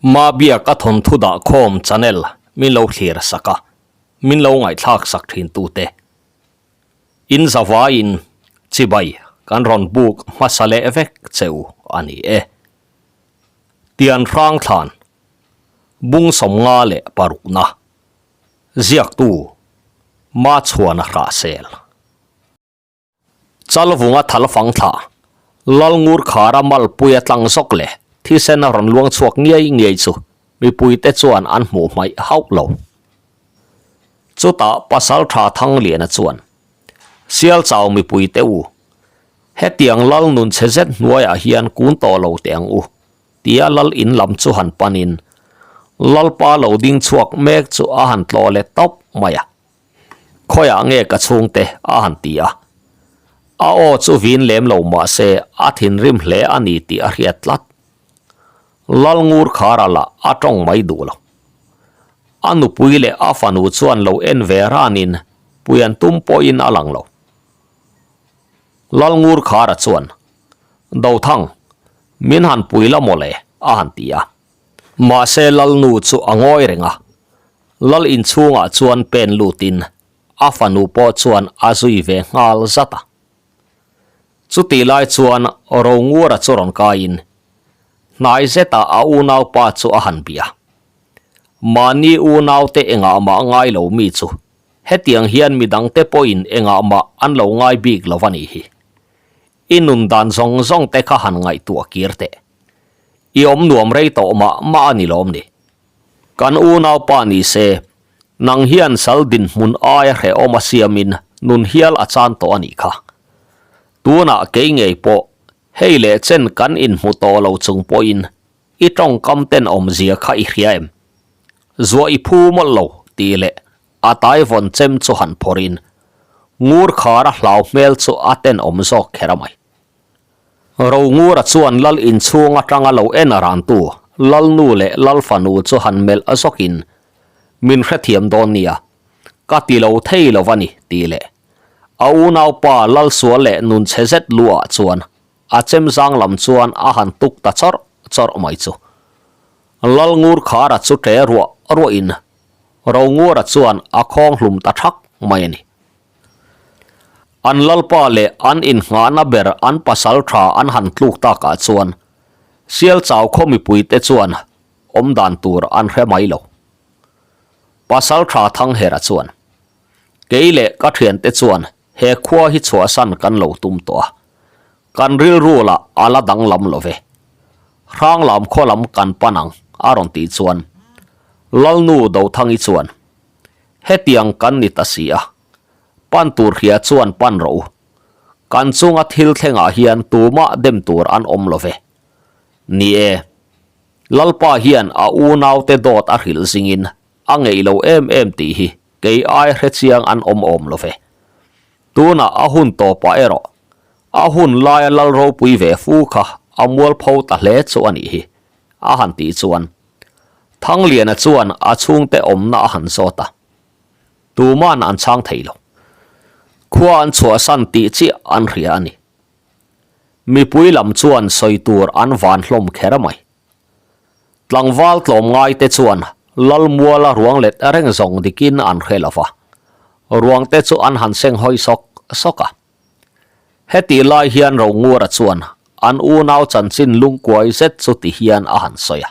Mabiak a thawnthu dah khawm channel min lo thlir sak a, min lo ngaihthlak sak thin tute. In zavaiin chibai kan rawn buk hmasa leh vek che u a ni e. Tian hrang thlan bung 56na ziaktu Machhuana Hrahsel. Chalvunga thal fang thla, Lalngur khara malpuia tlang zawk leh thisen a rawn luang chhuak ngiai ngiai chu mipuite chuan an hmuh hmaih hauh lo. Chutah Pasaltha Thangliana chuan, Sialchau mipuite u, hetiang lal nun chhe zet hnuaiah hian kun tawh lo teh ang u, tia lal in lam chu han panin Lalpa lo ding chhuak mek chu a han tlawh leh tawp mai a. Khawiah nge ka chhungte? a han ti a. A aw chu vin lem lo mah se a thinrim hle a ni tih a hriat tlat. Lalngur khara lah a tawng mai duh lo. A nupui leh a fanu chuan lo en ve ranin puian tum pawhin a lang lo. Lalngur khara chuan, Dothang, min han pui la mawle, a han ti a. Mahse Lalnu chu a ngawi reng a, Lal inchhungah chuan pen lutin a fanu pawh chuan a zui ve nghal zat a. Chutih lai chuan Rongura chu rawn kaiin hnai zetah a unaupa chu a han bia. Mahni unaute engah mah ngai lo mi chu hetiang hian midangte pawhin engah mah an lo ngai bik lo a nih hi. I nun dan zawng zawng te kha han ngaihtuah kir teh. I awm nuam rei tawh mah mah a ni lawm ni. Kan unaupa ni se, nang hian sal dinhmun aia hrehawm a siamin nun hial a chan tawh a nih kha. Tunah kei ngei pawh hei leh chen kan inhmu tawh lo chung pawhin i tawngkam ten awmzia kha i hria em? Zuah i phu mawlh lo tih leh a tai vawn chem chu han phawrhin ngur khar a hlau hmel chu a tenawm zawk kher a mai. Rongura chuan lal inchhung atanga lo en a rantu Lalnu leh Lalfanu chu han melh zawkin, Min hrethiam dawn nia, ka ti lo thei lo va ni, tih leh a unaupa Lalsual leh nunchhe zet luah chuan a chemzang lam chuan a han tuk ta chawrh chawrh mai chu. Lalngur khara chu ṭe ruah ruahin Rongura chuan a khawng hlum ta ṭhak mai a ni. An lalpa leh an innghahna ber an pasal tha an han tluk takah chuan Sialchau khaw mipuite chuan awm dan tur an hre mai lo. Pasal tha Thanghera chuan, Kei leh ka thiante chuan he khua hi chhuahsan kan lo tum tawh a, kan rilru lah a la danglam lo ve. Hranglam khaw lam kan pan ang a rawn tih chuan Lalnu Dothangi chuan, Hetiang kan ni ta si a, pan tur hria chuan pan rawh u. Kan chunga thil thlengah hian tumah dem tur an awm lo ve. Ni e, Lalpa hian a unaute dawt a hrilh zingin a ngeih lo em em tih hi kei ai hrechiang an awm awm lo ve. Tunah a hun tawpah erawh a hun laia Lal ropui ve fu kha a mualpho ta hle chu a nih hi, a han tih chuan Thangliana chuan a chhungte awmna a han zawt a, tuman an chhang thei lo. Khua an chhuahsan tih chiah an hria a ni. Mipui lam chuan sawi tur an van hlawm kher mai. Tlangval tlawmngaite chuan Lalmuala ruang let reng zawng dikin an hre lo va, ruangte chu an han seng hawi sawk sawk a. Hetih lai hian Rongura chuan an unau chanchin lungkuai zet chu ti hian a han sawi a.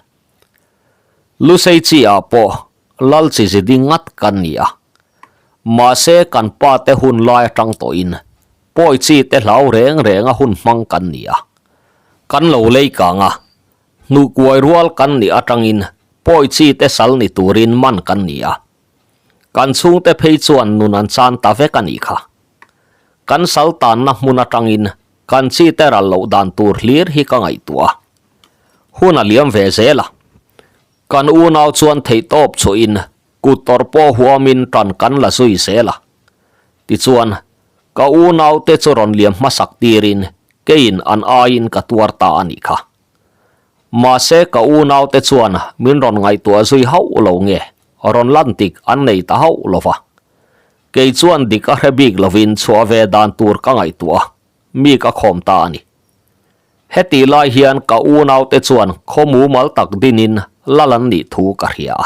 Lusei chi ah pawh Lal chi zi ding ngat kan ni a. Mahse kan pa te hun lai atang tawhin pawi chi te hlau reng reng a hun hmang kan ni a. Kan lo lei kang a, hnuhkuai rual kan nih atangin pawi chi te sal ni turin man kan ni a. Kan chhungte phei chuan nun an chan ta vek a nih kha. Kan sal tanna hmun atangin kan chi te ral loh dan tur hlir hi ka ngaihtuah a. Hun a liam ve zel a. Kan unau chuan theihtawp chhuahin kut tawrh pawh huamin tan kan la zui zel a. Tichuan, ka unaute chu rawn liam hmasak tirin keiin an aiin ka tuar ta a nih kha. Mahse ka unaute chuan min rawn ngaihtuah zui hauh lo nge, rawn lan tik an nei ta hauh lo va. Kei chuan dik a hre bik lovin chhuah ve dan tur ka ngaihtuah a, mi ka khawm ta a ni. Hetih lai hian ka unaute chuan khaw mumal tak dinin Lal an nih thu ka hria a.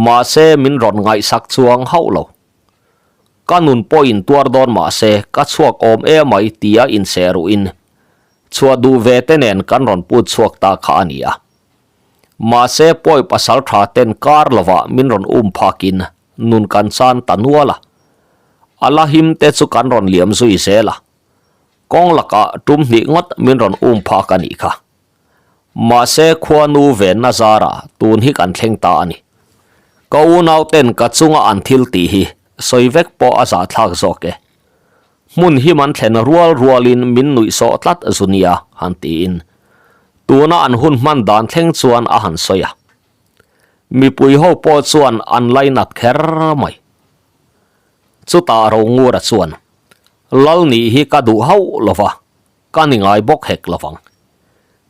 Mahse min rawn ngaihsak chuang hauh lo. Ka nun pawh in tuar dawn mahse ka chhuak awm emai tia inseh ruhin chhuah duh ve te nen kan rawn put chhuak ta kha a ni a. Mahse pawi pasal tha ten kar lovah min rawn um phakin nun kan chan ta nual a. A la him te chu kan rawn liam zui zel a. Kawng lakah tum hnih ngawt min rawn um phak a nih kha. Mahse khuanu venna zara tun hi kan thleng ta a ni. Ka unau ten ka chunga an thil tih hi sawi vek pawh a zahthlak zawk e. Hmun him an thlen rual rualin min nuih sawh tlat zu nia han tiin tuna an hun hman dan thleng chuan a han sawi a. Mipui ho pawh chuan an lainat kher mai. Chutah Rongura chuan, Lal nih hi ka duh hauh lova, Ka ni ngai bawk hek lovang.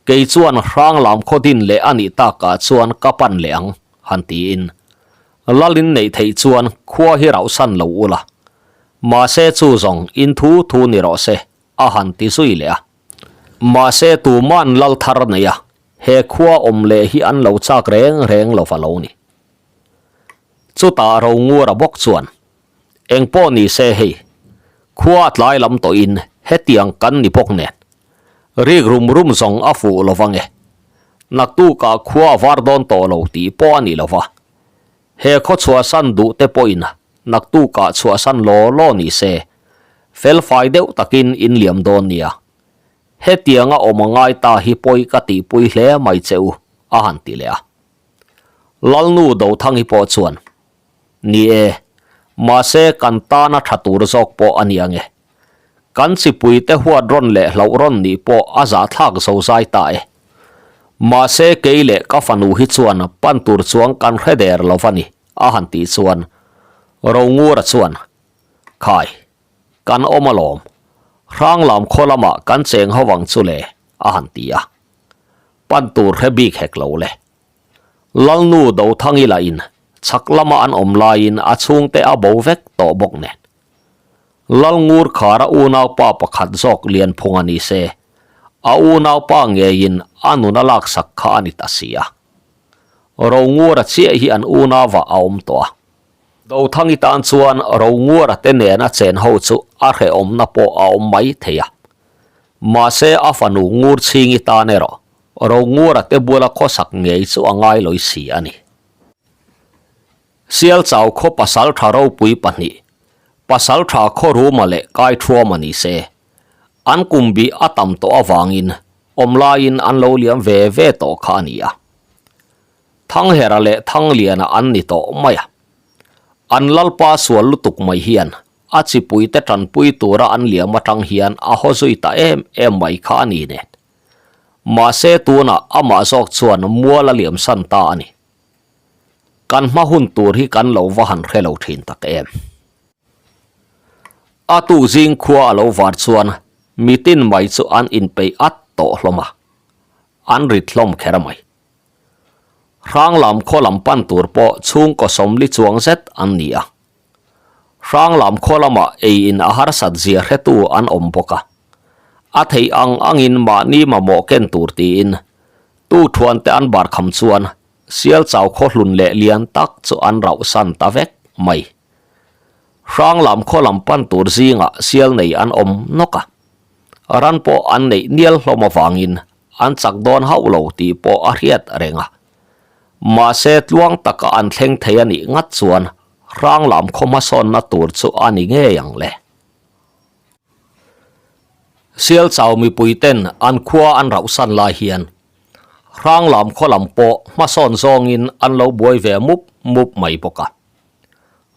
Kei chuan hranglam khaw din leh a nih takah chuan ka pan leh ang, han tiin. Lalin neih theih chuan khua hi rauhsan lo ula. Mahse chu zawng in thu thu ni rawh se, a han ti zui leh a. Mahse tuma'n lal thar nei a, he khua awm leh hi an lo chak reng reng lova lo ni. Chutah Rongura bawk chuan Eng pawh ni se hei, khua a tlai lam tawhin hetiang kan ni bawk nen. Rik rum rum zawng a fuh lo vang e. Naktukah khua a var dawn tawh lo tih pawh a ni lo va. He khaw chhuahsan duh te pawhin naktukah chhuahsan law law ni se, felfai deuh takin in liam dawn nia. Hetianga awm a ngai ta hi pawi ka tihpui hle mai che u, a han ti leh a. Lalnu Dothangi pawh chuan, Ni e, mahse kan tana tha tur zawk pawh a ni ang e. Kan chipuite huat rawn leh hlauh rawn nih pawh a zahthlak zo zai ta e. Mahse kei leh ka fanu hi chuan pan tur chuang kan hre der lo va ni, a han tih chuan Rongura chuan, Khai, kan awm alawm, Hranglam khaw lamah kan cheng ho ang chu le, a han ti a. Pan tur hre bik hek lo le. Lalnu Dothangi lahin chhak lama an awm laiin a chhungte a bo vek tawh bawk nen. Lalngur khara unaupa pakhat zawk Lianphunga ni se, a unaupa ngeiin a nun a laksak kha a ni ta si a. Rongura chiah hi an unauva a awm tawh a. Dothangi tan chuan Rongura te nena chen ho chu a hrehawmna pawh a awm mai thei a. Mahse a fanu Ngurchhingi tan erawh Rongura te bula khawsak ngei chu a ngai lawi si a ni. Sialchau khaw pasaltha ropui pahnih, Pasaltha Khawruma leh Kaithuama ni se, an kum bih a tam tawh avangin awm laiin an lo liam ve ve tawh kha a ni a. Thanghera leh Thangliana an ni tawh mai a. An lalpa sual lutuk mai hian a chipuite tanpui tura an liam atang hian a haw zui ta em em mai kha a ni nen. Mahse tunah amah zawk chuan mual a liam san ta a ni. Kan hma hun tur hi kan lo va han hre lo thin tak em. A tuk zing khua a lo var chuan mitin mai chu an inpeih at tawh hlawm a, an rit hlawm kher mai. Hranglam khaw lam pan tur pawh chhungkaw sawmli chuang zet an ni a. Hranglam khaw lamah ei in a harsat zia hretu an awm bawk a. A theih ang angin mahni mamawh ken tur tiin tu thuante an bar kham chuan sial chau khaw hlun leh lian tak chu an rauh san ta vek mai. Hranglam khaw lam pan tur zingah sial nei an awm nawk a. Ran pawh an neih nial hlawm avangin an chak dawn hauh lo tih pawh a hriat reng a. Mahse tluang taka an thleng thei a nih ngat chuan hranglam khaw hmasawnna tur chu a ni ngei ang le. Sialchau mipui ten an khua an rauhsan lai hian hranglam khaw lam pawh hmasawn zawngin an lo buai ve mup mup mai bawk a.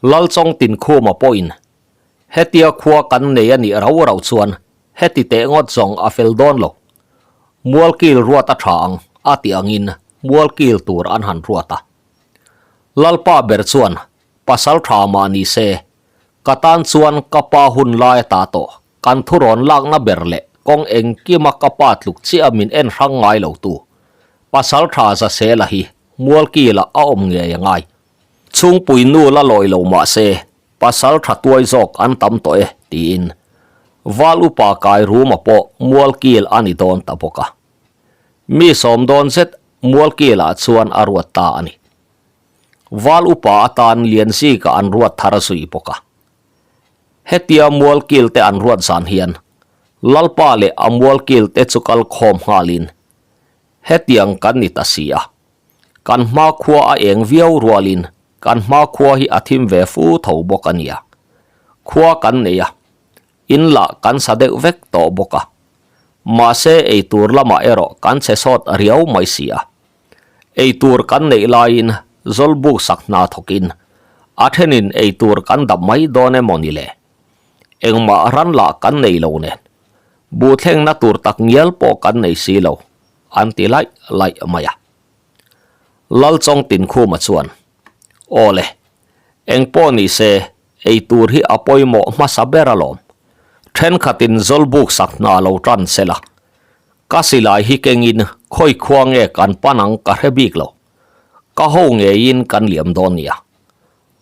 Lalchawng Tinkhuma pawhin hetia khua kan nei a nih rau rau chuan Heti teh ngawt zawng a fel dawn lo. Mualkil ruat a tha ang a tih angin mualkil tur an han ruat a. Lalpa ber chuan pasal tha mah ni se, ka tan chuan ka pa hun lai a ta tawh, kan thurawn lakna ber leh kawng engkima ka pa tluk chiah min en hrang ngai lo tu pasal tha Zasela hi mualkilah a awm ngei a ngai. Chhungpui nu la lawi lo mah se, Pasal tha tuai zawk an tam tawh e, tiin Val upa kai ruma pawh mual kil a ni dawn ta bawk a. Mi sawm dawn zet Mualkila chuan a ruat ta a ni. Val upa atan Lianzika an ruat thar zui bawk a. Hetia Mualkil te an ruat zan hian Lalpa leh a Mualkil te chu kal khawm nghalin hetiang kan ni ta si a. Kan hmakhua a eng viau rualin kan hmakhua hi a thim ve fu tho bawk a nia. Khua kan nei a, in lah kan sa deuh vek tawh bawk a. Mahse eitur lamah erawh kan chhe sawt riau mai si a. Eitur kan neih laiin Zawlbuk sak hna thawkin a thenin eitur kan dap mai dawn emaw ni le? Engmah ran lah kan nei lo nen buhthlengna tur tak ngial pawh kan nei si lo. An ti laih laih mai a. Lalchawng Tinkhuma chuan, Aw le, eng pawh ni se, ei tur hi a pawimawh hmasa ber alawm. Thenkhatin Zawlbuk sak hna lo tan se la, ka silai hi kengin khawi khua nge kan pan ang ka hre bik lo. Ka ho ngeiin kan liam dawn nia.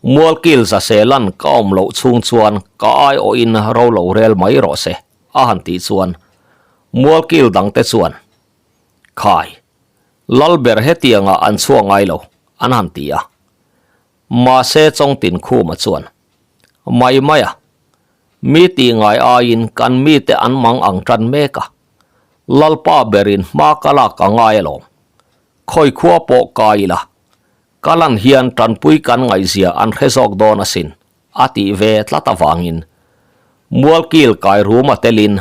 Mualkil Zaselan ka awm loh chhung chuan ka aiawhin ro lo rel mai rawh se. A han tih chuan Mualkil dangte chuan, Khai, Lalber hetiangah an chhuak ngai lo, an han ti a. Mahse Chawngtin Khuma chuan, Mai mai a, mi tih ngai aiin kan mite an mang ang tan mek a, Lalpa berin hma ka lak a ngai alawm. Khawi khua pawh kai ila, ka lan hian tanpui kan ngaihzia an hre zawk dawn asin, A tih ve tlat avangin Mualkil kai ruma telin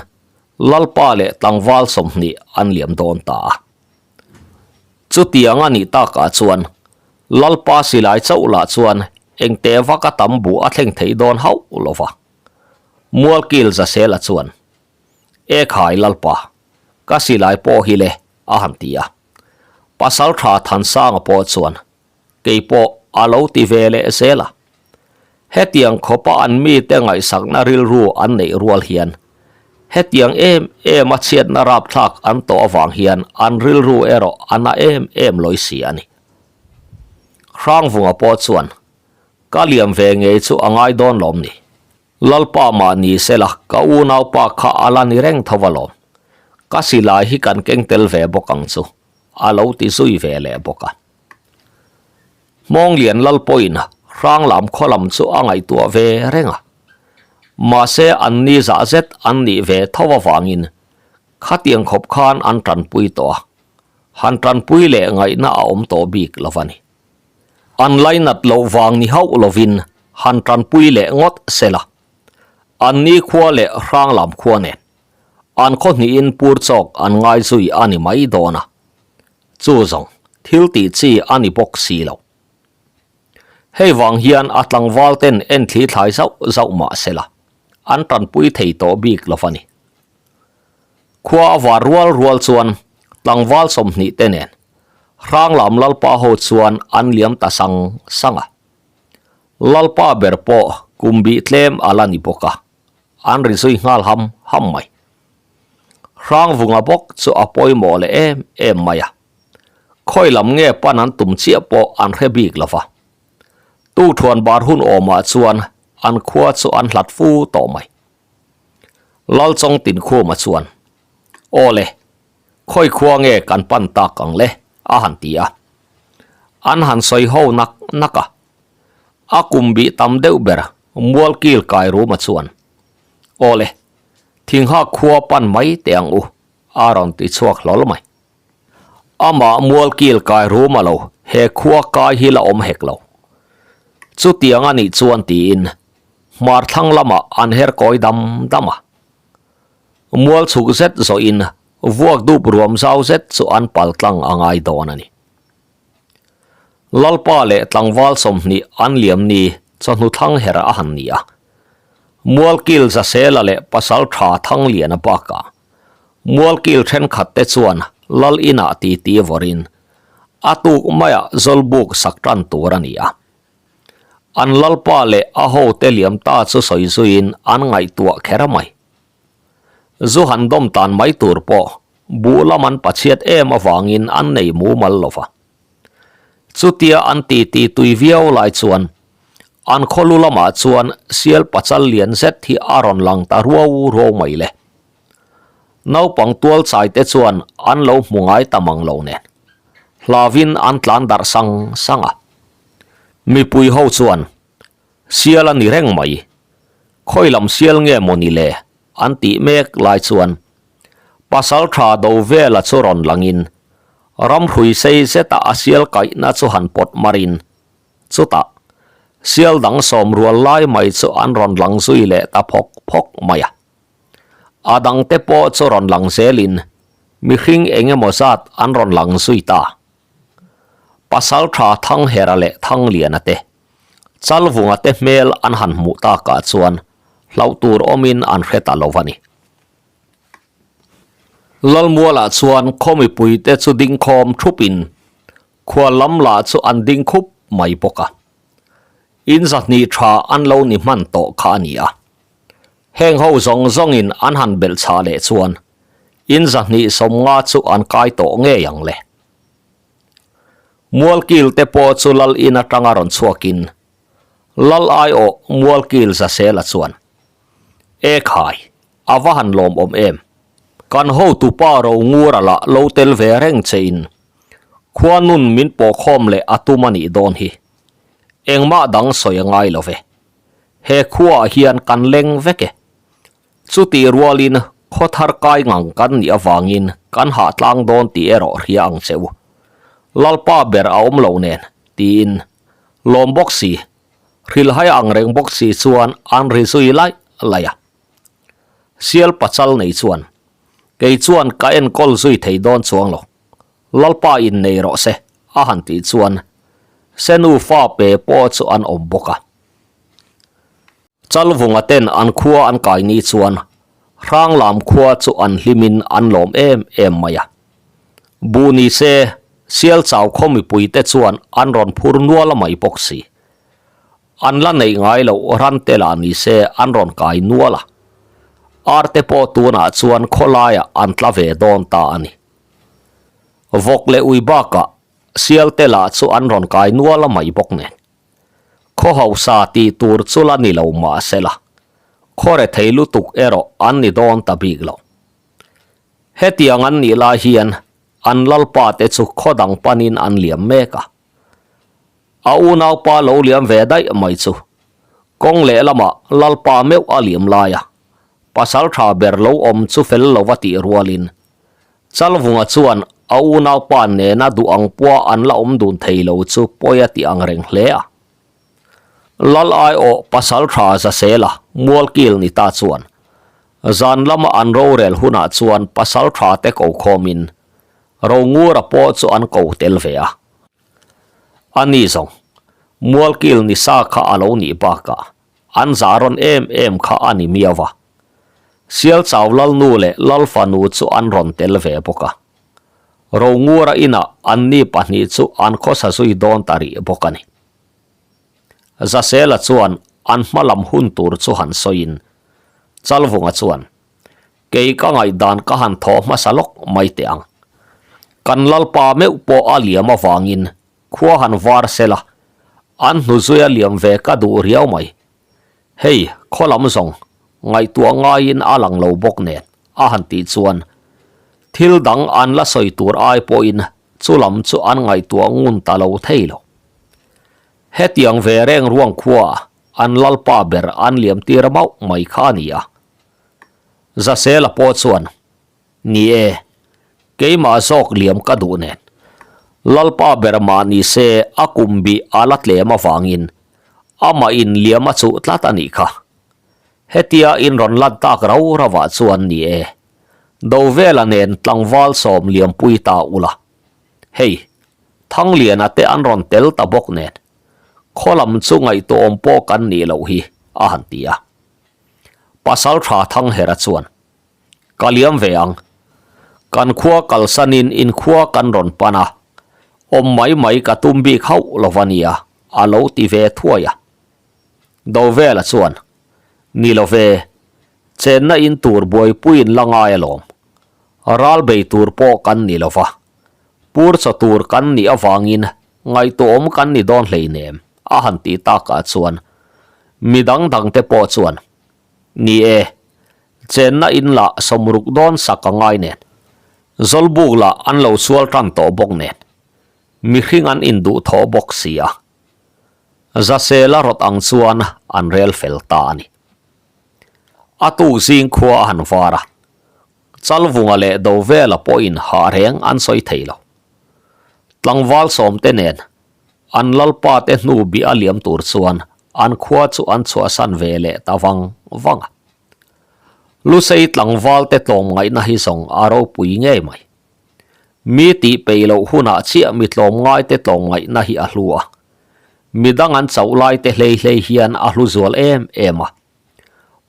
Lalpa leh tlangval 20 an liam dawn ta a. Chutiang a nih takah chuan Lalpa silai chauh lah chuan engte vaka tam buh a thleng thei dawn hauh lo va. Mualkil Zasela chuan, E khai Lalpa, ka silai pawh hi le, a han ti a. Pasaltha Thansanga pawh chuan, Kei pawh a lo ti ve leh zel a. Hetiang khawpa an mite ngaihsakna rilru an neih rual hian hetiang em em a chhiatna rapthlak an tawh avang hian an rilru erawh a na em em lawi si a ni. Hrangvunga pawh chuan ka liam ve ngei chu a ngai dawn lawm ni. Lalpa mah ni sela ka unaupa kha a la ni reng tho alawm. Ka silai hi kan keng tel ve bawk ang chu a lo ti zui ve leh bawk a. Hmawnglian lal pawhin Hranglam khaw lam chu a ngaihtuah ve reng a. Mahse an ni zah zet an nih ve tho avangin khatiang khawp khan an tanpui tawh a, han tanpui leh ngaihna a awm tawh bik lo a ni. An lainat loh vang ni hauh lovin han tanpui leh ngawt sela, an ni khua leh Hranglam khua nen an khaw hnihin pur chawk an ngai zui a ni mai dawn a. Chu zawng thil tih chi a ni bawk si lo. Hei vang hian a tlangval ten en thli thlai zauh zauh mah se la, an tanpui thei tawh bik lo va ni. Khua a var rual rual chuan tlangval 20 te nen Hranglam Lalpa ho chuan an liam ta sang sang a. Lalpa ber pawh kum bih tlem a la ni bawk a, an ri zui nghal ham ham mai. Hrangvunga bawk chu a pawimawh leh em em mai a. Khawi lam nge pan an tum chiah pawh an hre bik lo va. Tuthuan bar hun awmah chuan an khua chu an hlat fu tawh mai. Lalchawng Tinkhuma chuan, Aw le, khawi khua nge kan pan tak ang le? a han ti a. An han sawi ho nak nak a. A kum bih tam deuh ber Mualkil Kairuma chuan, Aw le, Thingha khua pan mai teh ang u, a rawn ti chhuak hlawl mai. Amah Mualkil kai rum a lo, he khua kai hi la awm hek lo. Chutiang a nih chuan tiin hmar thlang lamah an her kawi dam dam a. Mual chhuk zet zawhin vuak dup ruam zau zet chu an pal tlang a ngai dawn a ni. Lalpa leh tlangval 20 an liam ni chawhnu thlang her a han ni a. Mualkil Zasela leh pasal tha Thangliana bakah Mualkil thenkhat te chuan Lal inah titi vawrin a tuk maiah Zawlbuk sak tan tur a ni a. An Lalpa leh a hote liam ta chu sawi zuiin an ngaihtuah kher mai. Zu han dawm tan mai tur pawh buh lam an pachhiat em avangin an nei mumal lo va. Chutia an titi tui viau lai chuan an khawlu lamah chuan sial pachal lian zet hi a rawn lang ta ruau ruau mai le. Naupang tual chai te chuan an lo hmu ngai ta mang lo nen. Hlauvin an tlan darh sang sang a. Mipui ho chuan, Sial a ni reng mai. Khawi lam sial nge maw ni le? an tih mek lai chuan Pasal tha do vela chu rawn langin ramhrui sei zeta a sial kaihna chu han pawt marin chutah sial dang sawm rual lai mai chu an rawn lang zui leh ta phawk phawk mai a. A dangte pawh chu rawn lang zelin mihring eng emaw zat an rawn lang zui ta. Pasal tha Thanghera leh Thangliana te, Chalvunga te hmel an han hmuh takah chuan hlauh tur awmin an hre ta lo a ni. Lalmualah chuan khaw mipuite chu dingkhawm thupin khual lam lah chu an ding khup mai bawk a. In zahnih tha an lo ni hman tawh kha a ni a. Heng ho zawng zawngin an han belh chhah leh chuan in zahnih 50 chu an kai tawh ngei ang le. Mualkil te pawh chu lal in atanga rawn chhuakin Lal aiawh Mualkil Zasela chuan, E khai, a va han lawmawm em? Kan hotupa Rongura lah lo tel ve reng che in khua nun min pawhkhawm leh a tum a nih dawn hi. Engmah dang sawi a ngai lo ve. He khuaah hian kan leng vek e. Chutih rualin khaw thar kai ngang kan nih avangin kan hah tlang dawn tih erawh hria ang che u. Lalpa ber a awm lo nen, tiin lawm bawk si, hrilhai ang reng bawk si chuan an ri zui laih laih a. Sial pachal nei chuan, Kei chuan ka enkawl zui thei dawn chuang lo. Lalpa in nei rawh se, a han tih chuan Senu fa pe pawh chu an awm bawk a. Chalvunga ten an khua an kai ni chuan Hranglam khua chu an hlimin an lawm em em mai a. Buh ni se, Sialchau khaw mipuite chuan an rawn phur nual a mai bawk si. An la neih ngai loh ran te lah ni se an rawn kai nual a. Ar te pawh tunah chuan khawlaiah an tla ve dawn ta a ni. Vawk leh ui bakah sial te lah chu an rawn kai nual a mai bawk nen. Khaw hausa tih tur chu la ni lo mahsela, khaw rethei lutuk erawh an ni dawn ta bik lo. Hetiang an nih lai hian an lalpa te chu khaw dang panin an liam mek a. A unaupa lo liam ve daih mai chu kawng lehlamah lalpa meuh a liam lai a, pasal tha ber lo awm chu fel lo va tih rualin Chalvunga chuan a unaupa nena duh ang pua an la awm dun thei lo chu pawi a ti ang reng hle a. Lal aiawh pasal tha Zasela mualkil ni ta chuan zan lama an rorel hunah chuan pasal tha te ko khawmin Rongura pawh chu an ko tel ve a. A ni zawng, mualkil ni sa kha a lo nih bakah an zah rawn em em kha a ni miau a. Sialchau Lalnu leh Lalfanu chu an rawn tel ve bawk a. Rongura inah anni pahnih chu an khawsa zui dawn ta rih bawk a ni. Zasela chuan an hma lam hun tur chu han sawiin, Chalvunga chuan, Kei ka ngaihdan ka han thaw hmasa lawk mai teh ang. Kan Lalpa meuh pawh a liam avangin khua han var sela, an hnuzuia liam ve ka duh riau mai. Hei, khaw lam zawng, ngaihtuah ngaiin a lang lo bawk nen, a han tih chuan thil dang an la sawi tur ai pawhin chu lam chu an ngaihtuah ngun ta lo thei lo. Hetiang ve reng ruang khua an lalpa ber an liam tir mauh mai kha a ni a. Zasela pawh chuan, Ni e, keimah zawk liam ka duh nen. Lalpa ber mah ni se a kum bih a la tlem avangin amah in liam a chuh tlat a nih kha. Hetia in rawn lan tak rau rauah chuan ni e, Dovela nen tlangval sawm liampui ta ula. Hei, Thangliana te an rawn tel ta bawk nen, khaw lam chu ngaihtuahawm pawh kan nih loh hi, a han ti a. Pasal tha Thanghera chuan, Ka liam ve ang. Kan khua kalsanin in khua kan rawn pan a, awm mai mai ka tum bik hauh lo va nia, a lo ti ve thuai a. Dovela chuan, Ni lo ve, chenna in tur buaipuiin la ngai alawm. Ral bei tur pawh kan ni lo va, pur chaw tur kan nih avangin ngaihtuahawm kan ni dawn hleinem, a han tih takah chuan midang dangte pawh chuan, Ni e, chenna in lah sawmruk dawn sak a ngai nen, Zawlbuk lah an lo sual tan tawh bawk nen. Mihring an induhthawh bawk si a. Zasela rawt ang chuan an rel fel ta a ni. A tuk zing khua a han var a, Chalvunga leh Dovela pawhin hah reng an sawi thei lo. Tlangval sawmte nen an lalpa te hnu bih a liam tur chuan an khua chu an chhuahsan ve leh ta vang vang a. Lusei tlangval te tlawmngaihna hi zawng a ropui ngei mai. Mi tih peih loh hunah chiah mi tlawmngai te tlawmngaihna hi a hlu a. Mi dang an chauh lai te hlei hlei hian a hlu zual em em a.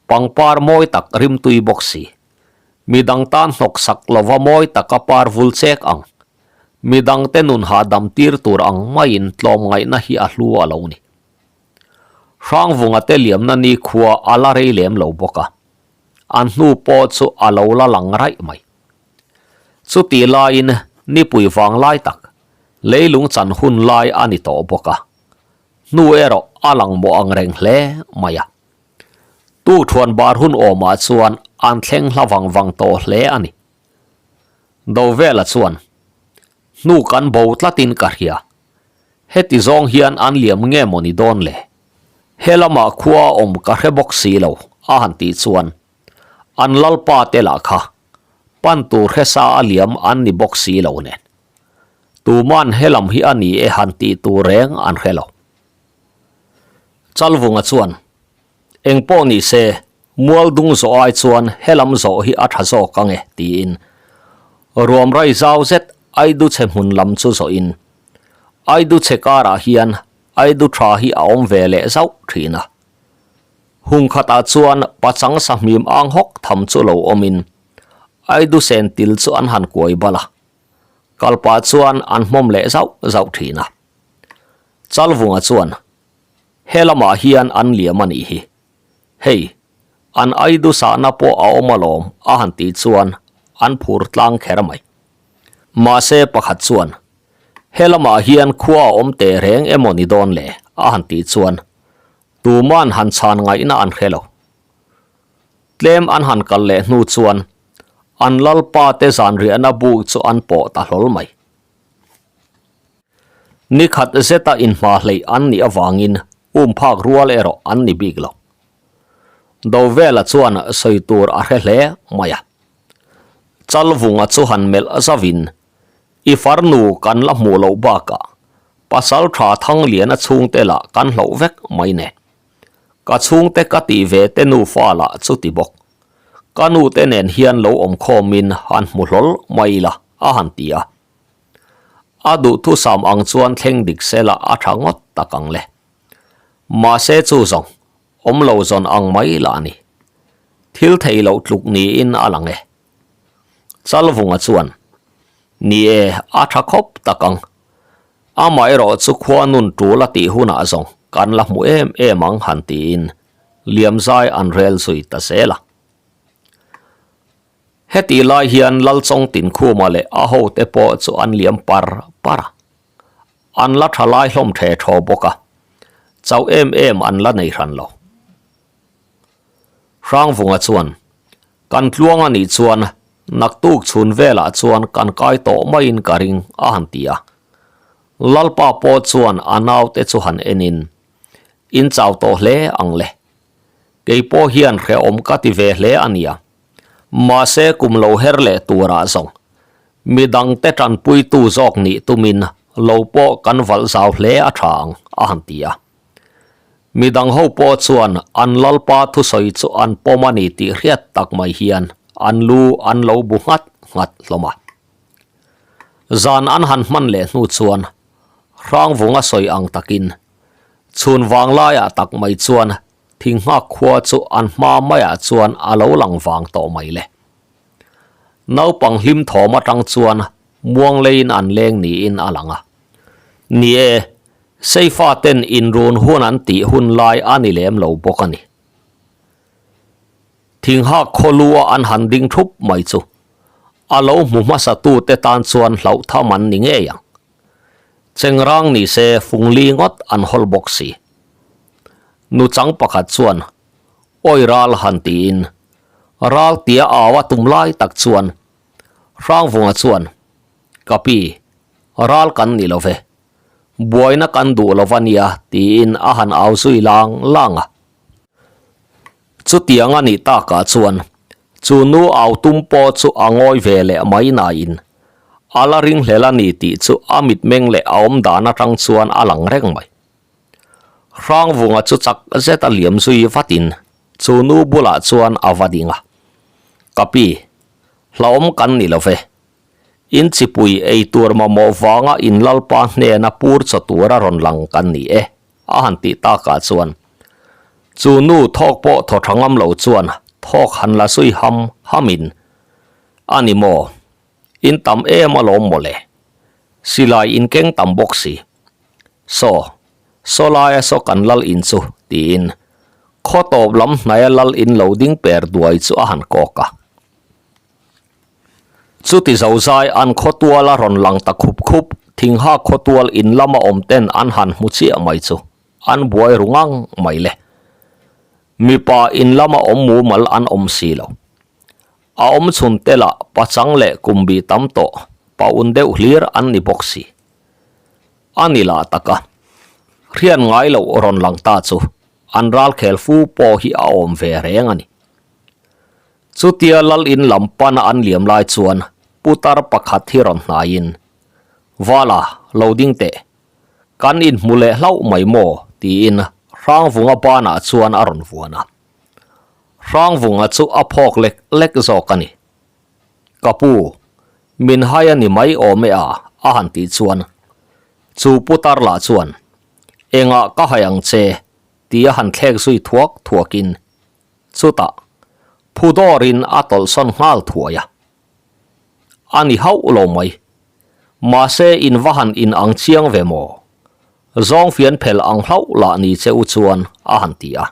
Pangpar mawi tak rimtui bawk si. Mi dang tan hnawk sak lova mawi taka par vul chek ang. Mi dang te nun hahdam tir tur ang maiin tlawmngaihna hi a hlu a lo ni. Hrangvunga te liamna nikhua a la rei lem lo bawk a. An hnu pawh chu a lo la lang raih mai. Chutih laiin nipui vang lai tak, leilung chan hun lai a ni tawh bawk a, hnu erawh a lang mawh ang reng hle mai a. Tukthuan bar hun awmah chuan an thleng hla vang vang tawh hle a ni. Dovela chuan, Hnu kan bo tlatin ka hria. Heti zawng hian an liam nge maw ni dawn le? He lamah khua a awm ka hre bawk si lo, a han tih chuan an lalpa te lah kha pan tur hresa a liam an ni bawk si lo nen. Tuman he lam hi a ni e han tih tur reng an hre lo. Chalvunga chuan, Eng pawh ni se, mual dung zawh ai chuan he lam zawh hi a tha zawk ang e, tiin ruamrai zau zet Aiduchhe hmun lam chu zawhin Aiduchhe karah hian Aidu tha hi a awm ve leh zauh thin a. Hung khatah chuan pachang sahmim ang hawk tham chu lo awmin Aidu sen til chu an han kuai bal a, kalpah chuan an hmawm leh zauh zauh thin a. Chalvunga chuan, He lamah hian an liam a nih hi. Hei, an Aidu sahna pawh a awm alawm a han tih chuan an phur tlang kher mai. Mahse pakhat chuan, He lamah hian khua a awm teh reng emaw ni dawn le? a han tih chuan Tuman han chhan ngaihna an hre lo. Tlem an han kal leh hnu chuan an lalpa te zanriahna buk chu an pawh ta hlawl mai. Ni khat zeta inhma hleih an nih avangin um phak rual erawh an ni bik lo. Dovela chuan sawi tur a hre hle mai a. Chalvunga chu han melh zavin I farnu kan la hmuh loh bakah pasal tha Thangliana chhungte lah kan hloh vek mai nen. Ka chhungte ka tih ve te nufa lah chuti bawk. Ka nute nen hian lo awm khawmin han hmu hlawl mai ila a han ti a. A duhthusam ang chuan thleng dik sela a tha ngawt tak ang le. Mahse chu zawng awm lo zawn ang mai lah a ni. Thil thei loh tluk niin a lang e. Chalvunga chuan, Ni e, a tha khawp tak ang. Amaherawh chu khua nun tul a tih hunah zawng kan la hmu em em ang han tiin Liamzai an rel zui ta zel a. Hetih lai hian Lalchawng Tinkhuma leh a hote pawh chu an liam par par a. An la tha lai hlawm the thaw bawk a, chauh em em an la nei hran lo. Hrangvunga chuan, Kan tluang a nih chuan naktuk chhun velah chuan kan kai tawh maiin ka ring a han ti a. Lalpa pawh chuan a naute chu han enin, In chau tawh hle ang le. Kei pawh hian hrehawm ka ti ve hle a nia. Mahse kum lo her leh turah zawng midangte tanpuitu zawk nih tumin lo pawh kan valh zau hle a tha ang a han ti a. Mi dang ho pawh chuan an lalpa thusawi chu an pawm a ni tih hriat tak mai hian an lu an lo bu nghat nghat hlawm a. Zan an han hman leh hnu chuan Hrangvunga sawi ang takin chhun vang laiah tak mai chuan Thinghak khua chu an hma maiah chuan a lo lang vang tawh mai le. Naupang hlim thawm atang chuan muang leiin an leng niin a lang a. Ni e, Seifa ten inrun hun an tih hun lai a ni lem lo bawk a ni. Thinghak khawlua an han ding thup mai chu a lo hmu hmasa tute tan chuan hlauhtham an ni ngei ang. Chengrang ni se fungli ngawt an hawl bawk si. Nuchang pakhat chuan Awi ral han tiin ral tia au a tum lai tak chuan Hrangvunga chuan, Ka pi. Ral kan ni lo ve. Buaina kan duh lo va nia tiin a han au zui lang lang a. Chutiang a nih takah chuan chu nu au tum pawh chu a ngawi ve leh mai nain a la ringhlel a ni tih chu a mitmeng leh a awm dan atang chuan a lang reng mai. Hrangvunga chu chak zet a liam zui vatin chu nu bulah chuan a va ding a, Ka pi, hlauhawm kan ni lo ve. In chipui ei tur mamawh vanga in lalpa hnena pur chaw tura rawn lang kan ni e, a han tih takah chuan chu nu thawk pawh thaw tha ngam lo chuan thawk han la zui ham hamin, A ni maw? In tam em alawm mawle. Silai in keng tam bawk si. Saw, saw laia saw kan lal in chu, tiin khaw tawp lam hnaia lal in lo ding per duai chu a han kawk a. Chuti zozai an khawtual a rawn lang ta khup khup, Thingha khawtual in lama awm ten an han hmu chiah mai chu an buai ru ngang mai le. Mipa in lama awm mumal an awm si lo. A awm chhun te lah pachang leh kum bi tam tawh pa un deuh hlir an ni bawk si. A ni lah tak a, hriat ngai loh rawn lang ta chu an ralkhel fu pawh hi a awm ve reng a ni. Chutia lal in lam pana an liam lai chuan putar pakhat hi rawn hnaiin, Vala, lo ding teh. Kan inhmu leh hlauh mai maw? tiin Hrangvunga banah chuan a rawn vuan a. Hrangvunga chu a phawk lek lek zawk a ni. Ka pu, min hai a ni mai awm e a, a han tih chuan chu putar lah chuan, Engah ka hai ang che? tia han thlek zui thuak thuakin Chutah, phu dawrin a tawlhsawn nghal thuai a. A ni hauh lo mai. Mahse in va han in ang chiang ve maw? Zawng fian phel ang hlauh lah ni che u chuan a han ti a.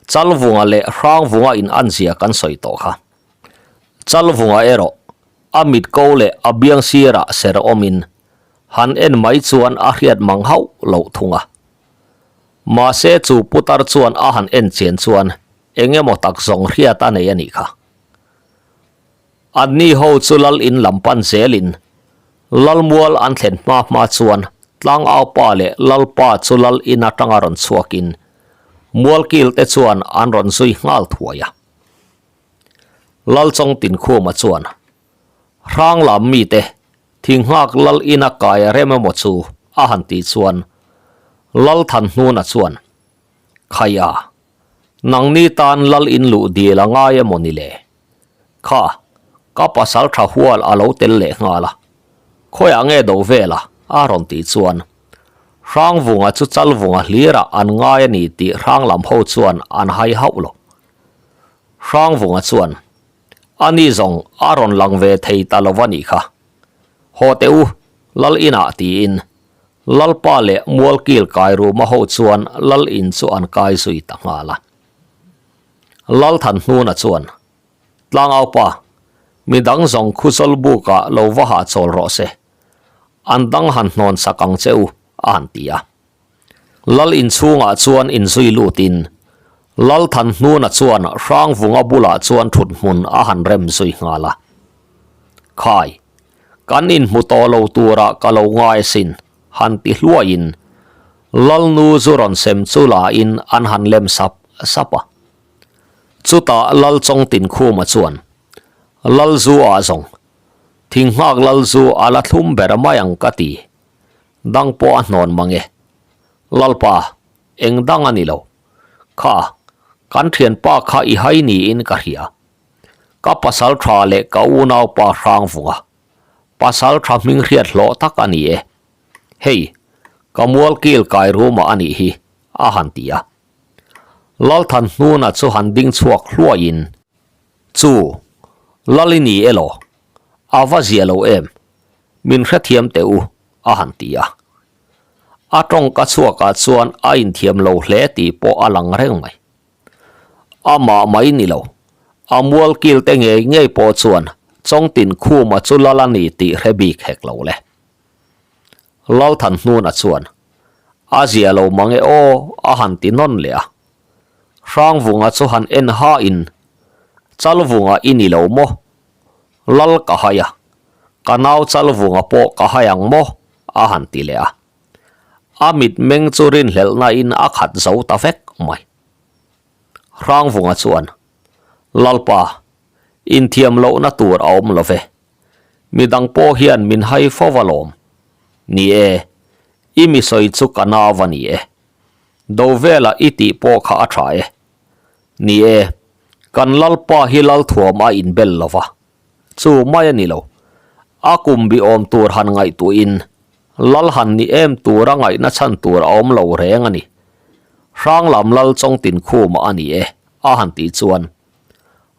Chalvunga leh Hrangvunga in an zia kan sawi tawh kha. Chalvunga erawh a mit ko leh a biang sirah ser awmin han en mai chuan a hriat mang hauh loh thung a. Mahse chu putar chuan a han en chian chuan eng emaw tak zawng hriat a nei a nih kha. Anni ho chu lal in lam pan zelin Lalmual an thlen hma hma chuan Tlangaupa leh Lalpa chu lal in atanga rawn chhuakin Mualkil te chuan an rawn zui nghal thuai a. Lalchawng Tinkhuma chuan Hranglam mite Thinghak lal ina kai a rem emaw chu a han tih chuan Lalthanhnuna chuan, Khaia, nangni tan lal in luh dil a ngai emaw ni le? Kha, ka pasal tha hual a lo tel leh nghal a, khawiah nge do vel a? a rawn tih chuan Hrangvunga chu Chalvunga hlirah an ngai a ni tih Hranglam ho chuan an hai hauh lo. Hrangvunga chuan, Ani zawng a rawn lang ve thei ta lo a nih kha. Haw teh u, Lal inah tiin Lalpa leh Mualkil Kairuma ho chuan Lal in chu an kai zui ta nghal a. Lalthanhnuna chuan, Tlangaupa, midang zawng Khuzawl bukah lo va hahchawl rawh se. An dang han hnawn sak ang che u, a han ti a. Lal inchhungah chuan inzui lutin Lal Thanhnuna chuan Hrangvunga bulah chuan thut hmun a han rem zui nghal a. Khai, kan inhmu tawh lo turah ka lo ngai asin, han ti hluaiin Lalnu zu rawn sem chu lain an han lem sap sap a. Chutah Lal Chawngtinkhuma chuan, Lal zu ah zawng, thinghak Lal zu a la thlum ber mai ang ka ti. Dang pawh a hnawn mang e. Lalpa, eng dang a ni lo. Kha, kan thianpa kha i hai niin ka hria. Ka pasal tha leh ka unaupa hrang vung a. Pasal tha hming hriat hlawh tak a ni e. Hei, ka mualkil kai rumah a nih hi, a han ti a. Lalthanhnuna chu han ding chhuak hluaiin, Chu, Lal i ni elaw? A va zia lo em? Min hrethiam teh u, a han ti a. A tawngka chhuakah chuan a inthiam lo hle tih pawh a lang reng mai. Amah mai ni lo, a mualkil te ngei ngei pawh chuan Chawngtin Khuma chu lal a ni tih hre bik hek lo le. Lalthanhnuna chuan, A zia lo mang e aw, a han ti nawn leh a. Hrangvunga chu han en hain, Chalvunga i ni lo maw? Lal ka hai a. Ka nau Chalvunga pawh ka hai ang maw? a han ti leh a. A mitmeng chu rinhlelhna in a khat zo ta vek mai. Hrangvunga chuan, Lalpa, inthiam lohna tur a awm lo ve. Midang pawh hian min hai fo alawm. Ni e, i mi sawi chu ka nau a ni e. Do vela i tih pawh kha a tha e. Ni e, kan Lalpa hi Lalthuam a inbel lo va. Chu mai a ni lo. A kum bi awm tur han ngaihtuahin Lal han ni em tura ngaihna chhan tur a awm lo reng a ni. Hranglam Lal Chawngtin Khuma a ni e, a han tih chuan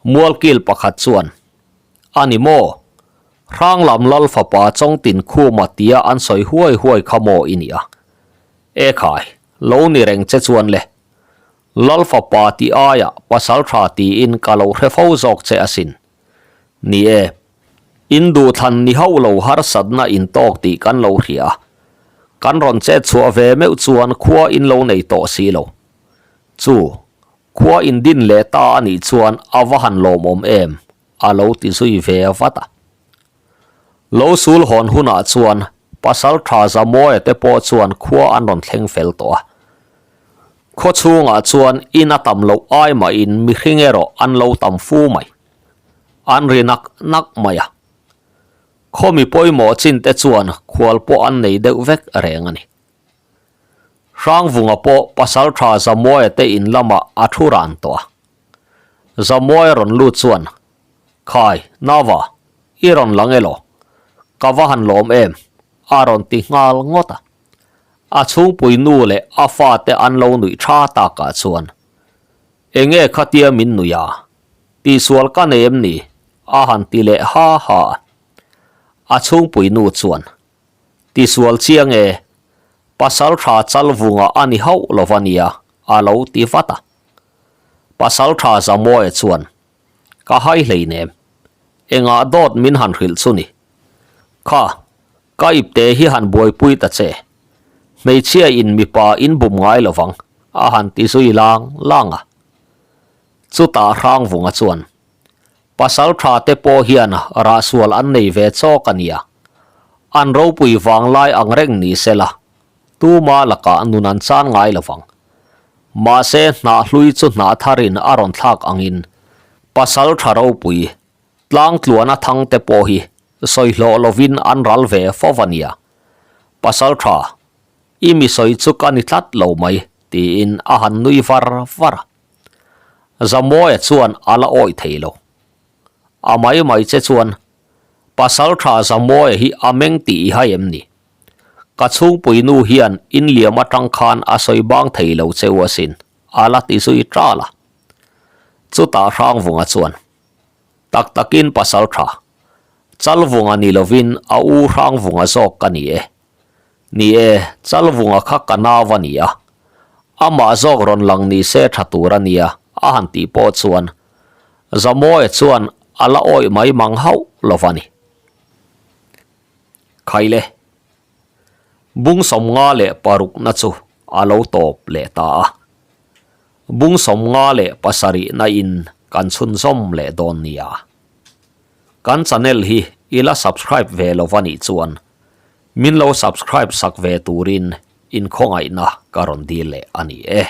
Mualkil pakhat chuan, A ni maw? Hranglam Lal fapa Chawngtin Khuma tia an sawi huai huai kha maw i nia? E khai, lo ni reng che chuan le. Lal fapa tih aiah pasal tha tiin ka lo hre fo zawk che asin. Ni e, in duhthlan ni hauh lo harsatna in tawk tih kan lo hria a, kan rawn chet chhuah ve meuh chuan khua in lo nei tawh si lo. Chu, khua in din leh ta a nih chuan a va han lawmawm em? a lo ti zui ve vat a. Lo sul hawn hunah chuan pasal tha Zamawia te pawh chuan khua an rawn thleng fel tawh a. Khaw chhungah chuan in a tam loh ai mahin mihring erawh an lo tam fu mai. An ri nak nak mai a. Khaw mi pawimawh chin te chuan khual pawh an nei deuh vek reng a ni. Hrangvunga pawh pasal tha Zamawia te in lamah a thu ran tawh a. Zamawia rawn lut chuan, Khai, Nava, i rawn lang elaw? Ka va han lawm em? a rawn ti nghal ngawt a. A chhungpui nu leh a fate an lo nuih tha takah chuan, Enge khatia min nuih a? Tihsual ka nei em ni? a han ti leh ha ha a. A chhungpui nu chuan, Tihsual chiang e, pasal tha Chalvunga a ni hauh lo va nia, a lo ti vat a. Pasal tha Zamawia chuan, Ka hai hleinem, engah dawt min han hrilh chu ni? Kha, ka ipte hi han buaipui ta che. Hmeichhia in mipa in bum ngai lo vang, a han ti zui lang lang a. Chutah Hrangvunga chuan, Pasal tha te pawh hian rahsual an nei ve chawk a nia. An ropui vanglai ang reng ni se la, tuma lakah nun an chan ngai lo vang. Mahse hnah hlui chu hnah tharin a rawn thlak angin pasal tha ropui tlang tluana thang te pawh hi sawi hlawh lovin an ral ve fo a nia. Pasal tha, i mi sawi chu ka ni tlat lo mai tiin a han nui var var a. Zamawia chuan a la awih thei lo. A mai mai che chuan pasal tha Zamawia hi a meng tih i hai em ni? Ka chhungpui nu hian in liam atang khan a sawi bang thei lo che u asin, a la ti zui tal a. Chutah Hrangvunga chuan, Tak takin pasal tha, Chalvunga ni lovin a u Hrangvunga zawk ka ni e. Ni e, Chalvunga kha ka nau a ni a, amah zawk rawn lang ni se tha tur a nia, a han tih pawh chuan Zamawia chuan a la awih mai mang hauh lo va ni. Khaile. Bung 56na chu a lo tawp leh ta a. Bung 57 na in kan chhunzawm leh dawn nia. Kan channel hi i la subscribe ve lo va nih chuan min lo subscribe sak ve turin inkhawngaihna ka rawn dil leh a ni e.